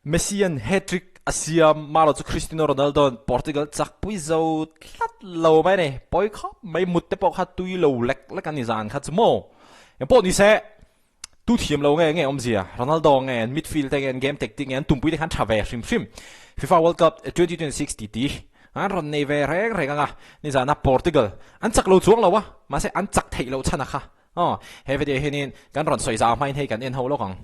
Messi an hat-trick a siam, marawh chu Cristiano Ronaldo an Portugal chak pui zo tlat lo mai a ni. Pawi khawp mai, mut te pawh kha tui lo lek lek a ni zan kha chu maw. Engpawh ni se, tu thiam lo nge nge awmzia, Ronaldo nge an midfield te nge an game tactic nge an tumpui te khan tha ve hrim hrim. FIFA World Cup 2026 titi an rawn nei ve reng reng ang a, nizana Portugal an chak lo chuang lo a, mahse an chak theih loh chhan a kha. Aw, he video hianin kan rawn sawi zau hmain hei kan en ho lawk ang.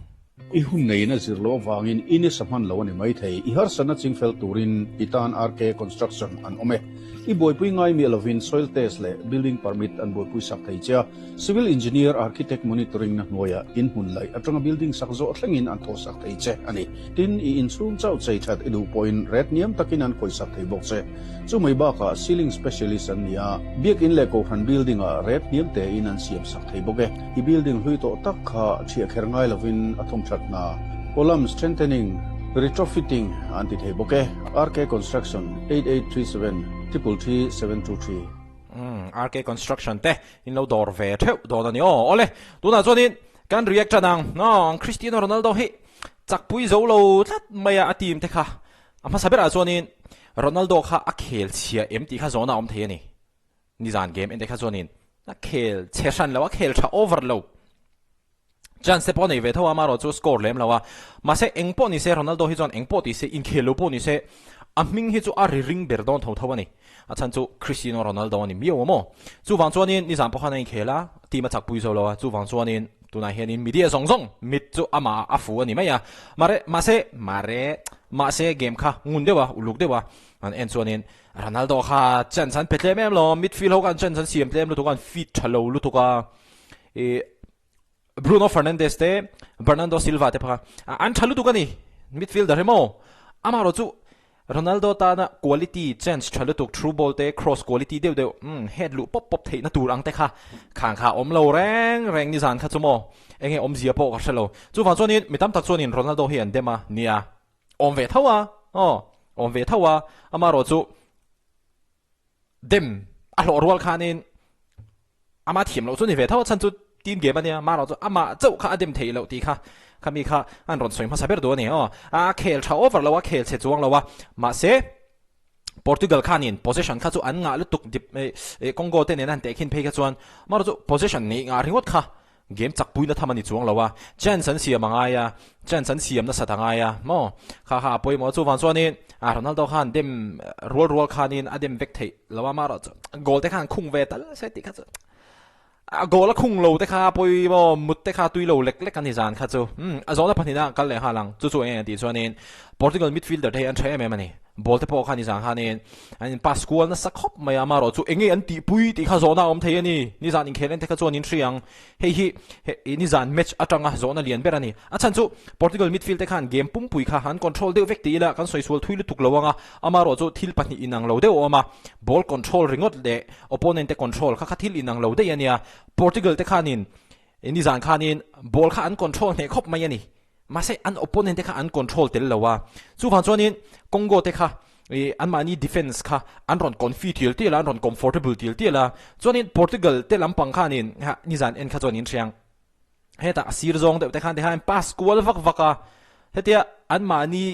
I hun neiin a zir loh avangin i nisa hman lo a ni maithei. I harsatna chingfel turin i tan RK Construction an awm e. I buaipui ngai miah lovin soil test leh building permit an buaipui sak thei che a. Civil engineer architect monitoring na hnuaiah in hmun laih atanga building sak zawh thlengin an thawh sak thei che a ni. Tin, i inchhung chauh chei that i duh pawhin ret hniam takin an khawih sak thei bawk che. Chu mai bakah ceiling specialist an ni a, biakin leh kohhran building ah ret hniam tein an siam sak thei bawk e. I building hlui tawh tak kha thiah kher ngai lovin a thawm that hna, column strengthening, retrofitting an ti thei bawk e. RK Construction, 8837 333 723. Umm RK Construction te in lo dawr ve theuh dawn a ni aw. Awle, tunah chuanin kan react tan ang. Aw, Cristiano Ronaldo hi chakpui zo lo tlat mai a, a team te kha A hmasa berah chuanin Ronaldo kha a khel chhia em tih kha zawhna a awm thei a ni. Nizan game en te kha chuanin a khel chhe hran lo, a khel tha over lo. Chance te pawh a nei ve tho a, amaherawh chu score lem lo a. Mahse eng pawh ni se Ronaldo hi chuan eng pawh ti se, inkhel lo pawh ni se, a hming hi chu a ri ring ber dawn tho tho a ni. A chhan chu Cristiano Ronaldo a ni miau a maw? Chuvang chuanin nizan pawh khan a inkhel a, team a chakpui zo lo a, chuvang chuanin tunah hianin media zawng zawng mit chu amah a fu a ni mai a. Mare, mahse, mare, mahse game kha ngun deuh a, uluk deuh a, an en chuanin Ronaldo kha chance an pe tlem em lo, midfield ho khan chance an siam tlem lutuk a, an fit tha lo lutuk a, ih Bruno Fernandes te, Bernardo Silva te phakha an tha lutuk a ni, midfielder hi maw? Amaherawh chu Ronaldo tana quality chance tha lutuk, through ball te, cross quality deuh deuh, umm head luh pawp pawp theihna tur ang te kha khang kha a awm lo reng reng nizan kha chu maw? Enge awmzia pawh ka hre lo. Chuvang chuanin mi tam tak chuanin Ronaldo hi an dem a, nia, awm ve tho a, aw, awm ve tho a, amaherawh chu Dem a hlawh rual khanin ama thiam loh chu ni ve tho a chhan chu team game a nia, marawh chu amah chauh kha a dem theih loh tih kha khami kha an rawn sawi hmasa ber duh a ni aw. A khel tha over lo a, khel chhe chuang lo a, mahse Portugal khanin possession kha chu an ngah lutuk dip Congo te nena han tehkhin phei kha chuan marawh chu possession neih ngah ringawt kha Game chak puina tham a ni chuang lo a, chance an siam a ngai a, chance an siam nasat a ngai a maw? Kha kha a pawimawh a, chuvang chuanin ah Ronaldo khan dem rual rual khanin a dem vek theih lo a, amaherawh chu goal te khan khung ve tal se tih kha chu a goal a khung lo te kha a pawimawh, mut te kha tui lo lek lek a ni zan kha chu. Umm a zawhna pahnihna kal leh nghal ang, chu chu eng eng tih chuanin Portugal midfielder te hi an tha em em a ni. Ball te pawh khan i zang khanin an in pass kual nasa khawp mai a, amaherawh chu enge an tihpui tih kha zawhna a awm thei a ni. Nizan inkhel en te kha chuan in hria ang. Hei hi nizan match atanga zawhna lian ber a ni. A chhan chu Portugal midfield te khan game pumpui kha an control deuh vek ti ila kan sawi sual thui lutuk lo ang a, amaherawh chu thil pahnih inang lo deuh a awm a, ball control ringawt leh opponent te control kha kha thil inang lo daih a nia. Portugal te khanin nizan khanin ball kha an control hneh khawp mai a ni. Mahse an opponent te kha an control tel lo a, chuvang chuanin Congo te kha ih anmahni defence kha an rawn confi tial tial a, an rawn comfortable tial tial a, chuanin Portugal te lampang khanin ha nizan en kha chuan in hriang hetah a sir zawng deuh te khan tikhan pass kual vak vak a, hetia anmahni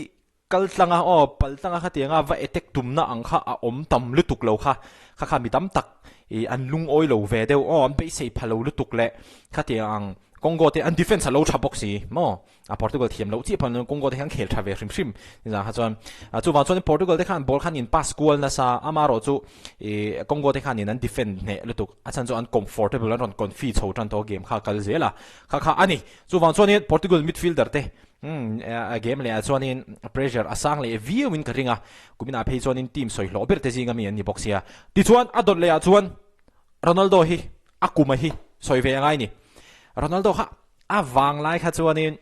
kal tlanga aw pal tlanga khatianga va attack tumna ang kha a awm tam lutuk lo kha, kha kha mi tam tak ih an lungawi lo ve deuh aw an beisei pha lo lutuk leh khatiang ang Congo te an defence a lo tha bawk si maw a Portugal thiam loh chiah pawh Congo te hian khel tha ve hrim hrim nizan kha chuan chuvang chuan Portugal te khan ball khan in pass kual nasa amaherawh chu ih Congo te khan in an defend hneh lutuk a chhan chu an comfortable an rawn confi chho tan tawh game kha a kal zel a kha kha a ni chuvang chuanin Portugal midfielder te Umm a game leh ah chuanin pressure a sang leh viau in ka ring a, kumin ah phei chuanin team sawi hlawh ber te zing ami an ni bawk sia. Tichuan a dawt leh ah chuan Ronaldo hi a kum a hi sawi ve angai ni. Ronaldo kha a vang lai kha chuanin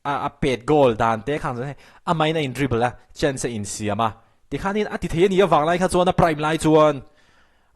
a a pet goal dan te khang chuan hei a main a in dribble a, chance a insiam a, tikhanin a ti thei a ni a vang lai kha chuan a prime lai chuan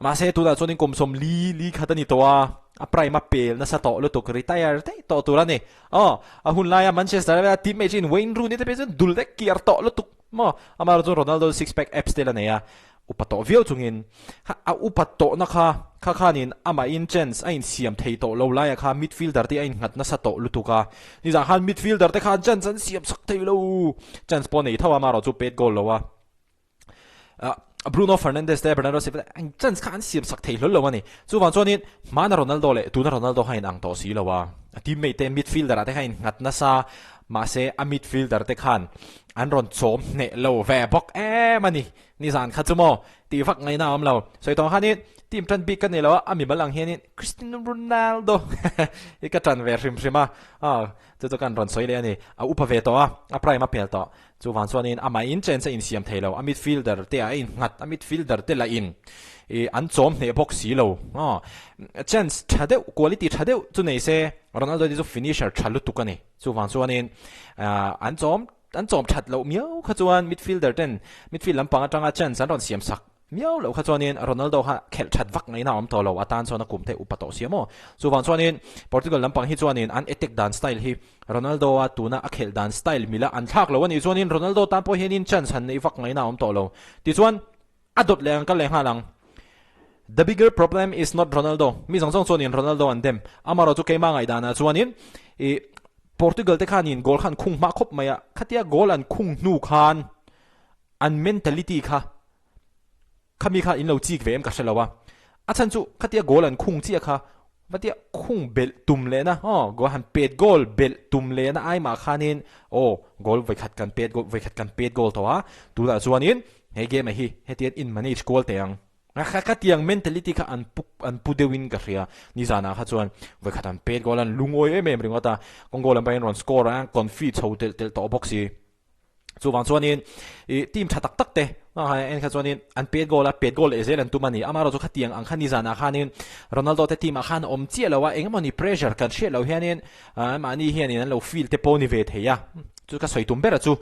Mahse tunah chuanin kum 44 li khat a ni tawh a, a prime a pel nasa tawh lutuk, retire daih tawh tur a ni. Aw, a hun laia Manchester a teammate in Wayne Rooney te phei chuan dul vek kiar tawh lutuk maw? Amaherawhchu Ronaldo six pack abs te la nei a. Upa tawh viau chungin kha a upat tawhna kha kha khanin amahin chance a insiam thei tawh lo laia kha midfielder te a innghat nasa tawh lutuk a. Nizan khan midfielder te khan chance an siam sak thei lo. Chance pawh nei tho a amaherawhchu pet goal lo a. Bruno Fernandes te Bernardo Silva te eng chance kha an siam sak thei hlawl lo a ni. Chuvang chuanin hmana Ronaldo leh tuna Ronaldo kha inang tawh si lo a. A teammate te midfielder ah te kha innghat nasa mahse a midfielder te khan an rawn chawm hneh lo ve bawk em a ni. Nizan kha chu maw tih vak ngaihna a awm lo. Sawi tawng khanin team tan bik ka nei lo a, a mimal ang hianin Cristiano Ronaldo hi ka tan ve hrim hrim a, aw chu chu kan rawn sawi leh a ni. A upa ve tawh a, a prime a pel tawh. Chuvang chuanin amah in chance a insiam thei lo, a midfielder te ah a innghat, a midfielder te lah in ih an chawm hneh bawk si lo. Aw chance tha deuh, quality tha deuh chu nei se Ronaldo hi chu finisher tha lutuk a ni. Chuvang chuanin an chawm An chawm that loh miau kha chuan midfielder ten midfield lampang atanga chance an rawn siam sak miau loh kha chuanin Ronaldo kha khelh that vak ngaihna a awm tawh lo, a tan chuan a kum te upa tawh sia maw. Chuvang chuanin Portugal lampang hi chuanin an attack dan style hi Ronaldo a tuna a khelh dan style mila an thlak lo a nih chuanin Ronaldo tan pawh hianin chance han neih vak ngaihna a awm tawh lo. Tichuan a dawt leh ang kal leh nghal ang. The bigger problem is not Ronaldo. Mi zawng zawng chuanin Ronaldo an dem. Amaherawhchu keimah ngaihdanah chuanin ih Portugal te khanin goal kha an khung hma khawp mai a, khatia goal an khung hnu khan an mentality kha khami kha in lo chik ve em ka hre lo a. A chhan chu khatia goal an khung chiah kha vatia khung belh tum lehna aw goal han pet goal belh tum lehna ai mah khanin aw goal vawikhat kan pet goal vawikhat kan pet goal tawh a, tunah chuanin he game ah hi hetian in manage kual teh ang. Kha khatiang mentality kha an pu an pu deuhin ka hria. Nizanah kha chuan vawikhat an pet goal an lungawi em em ringawt a, Congo lam pawhin rawn score a, confi chho telh telh tawh bawk si. Chuvang chuanin ih team tha tak tak te en kha chuanin an pet goal a, pet goal leh zel an tum a ni. Amaherawh chu khatiang ang kha nizanah khanin Ronaldo te team ah khan awm chiah lo a, engemaw ni pressure kan hriat loh hianin mahni hianin an lo feel te pawh ni ve thei a. Chu ka sawi tum ber a chu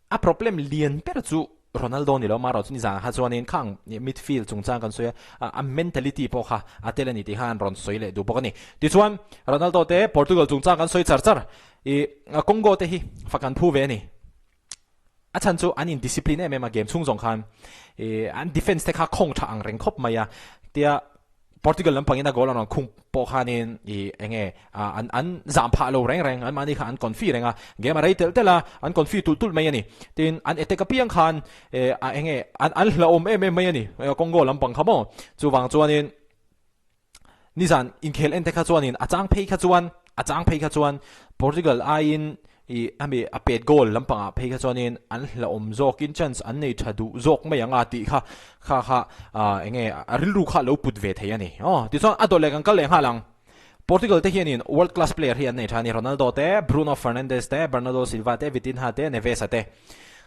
A problem lian ber chu Ronaldo ni lo marawh chu nizan kha chuanin khang midfield chungchang kan sawi a, a mentality pawh kha a tel a ni tih kha an rawn sawi leh duh bawk a ni. Tichuan Ronaldo te Portugal chungchang kan sawi char char i Congo te hi fak an phu ve a ni. A chhan chu an in discipline em em a game chhung zawng khan i an defence te kha khawng tha ang reng khawp mai a tia Portugal lampangin a goal an rawn khung pawh khanin i eng nge an an zam phah lo reng reng, anmahni kha an confi reng a, game a rei telh telh a, an confi tulh tulh mai a ni. Tin, an attack apiang khan a eng nge an an hlauhawm em em mai a ni, Congo lampang kha maw. Chuvang chuanin nizan inkhel en te kha chuanin a chang phei kha chuan a chang phei kha chuan Portugal aiin I hemi a pet goal lampangah phei kha chuanin an hlauhawm zawkin chance an nei tha duh zawk mai ang a tih kha kha kha eng nge a rilru kha lo put ve thei a ni. Aw tichuan a dawt leh kan kal leh nghal ang. Portugal te hianin world class player hi an nei tha a ni. Ronaldo te, Bruno Fernandes te, Bernardo Silva te, Vitinha te, Neves a te.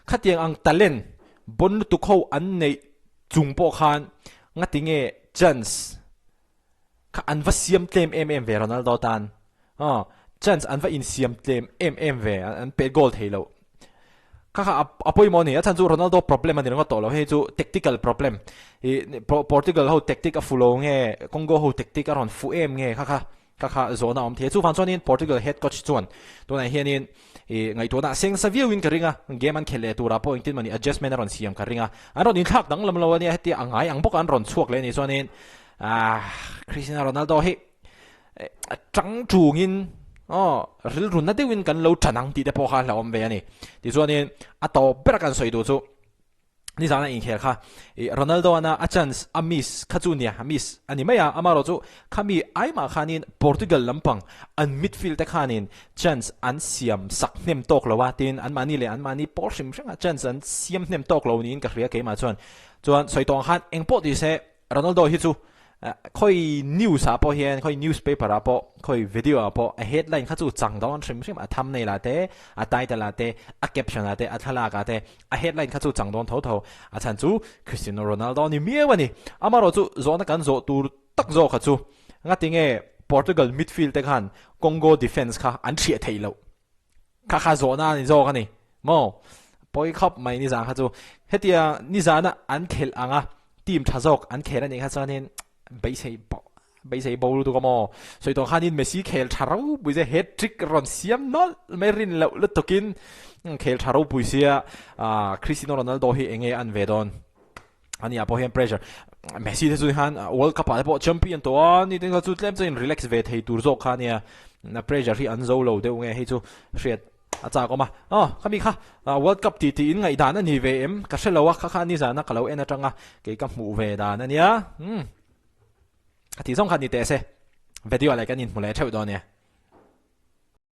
Khatiang ang talent bon lutuk ho an neih chung pawh khan ngati nge chance Kha an va siam tlem em em ve Ronaldo tan. Aw, chance an va insiam tlem em em ve, an pet goal thei lo. Kha kha a pawimawh a ni, a chhan chu Ronaldo problem a ni ringawt tawh lo, hei chu tactical problem. Ih Portugal ho tactic a fu lo nge, Congo ho tactic a rawn fu em nge kha kha kha kha zawhna a awm thei a. Chuvang chuanin Portugal head coach chuan tunah hianin ih ngaihtuahna a seng sa viauin ka ring a, game an khelh leh turah pawh engtin mawni adjustment a rawn siam ka ring a. An rawn inthlak danglam lo a nia, hetia a ngai ang bawka an rawn chhuak leh a nih chuanin Ah, Cristiano Ronaldo hi tang tungin aw rilru na deuhin kan lo tan ang tih te pawh kha a hlauhawm ve a ni. Tichuanin a tawp ber kan sawi duh chu nizana inkhel kha Ronaldo ana a chance a miss kha chu nia a miss a ni mai a, amaherawh chu khami aimah khanin Portugal lampang an midfield te khanin chance an siam sak hnem tawk lo a, tin anmahni leh anmahni pawl hrim hrim a chance an siam hnem tawk lo niin ka hria keimah chuan. Chuan sawi tawh ang khan engpawh ti se Ronaldo hi chu khawi news ah pawh hian khawi newspaper ah pawh khawi video ah pawh a headline kha chu chang dawn hrim hrim a thumbnail ah te a title ah te a caption ah te a thlalak ah te a headline kha chu chang dawn tho tho a chhan chu Cristiano Ronaldo ni miau a ni. Amaherawh chu zawhna kan zawh tur tak zawk kha chu ngatinge Portugal midfield te khan Congo defence kha an hriah theih loh. Kha kha zawhna a ni zawk a ni maw? Pawi khawp mai nizan kha chu. Hetia nizana an khelh anga team tha zawk an khel a nih kha chuanin beisei pawh beisei bo lutuk a maw? Sawi tawh khanin Messi khel tha ropui sia hat trick rawn siam nawlh mai rin loh lutukin khel tha ropui sia Cristiano Ronaldo hi enge an ve dawn? Ania pawh hian pressure Messi te chu hian World Cup ah te pawh champion tawh a ni te kha chu tlem chuan relax ve thei tur zawk kha ania pressure hi an zo lo deuh nge hei chu hriat a chak awm a aw khami kha World Cup tih tih in ngaihdan a ni ve em ka hre lo a kha kha ni zana ka lo en atanga kei ka hmuh ve dan ania umm a tih zawng kha ni teh se video ah leh kan inhmu leh theuh dawn nia.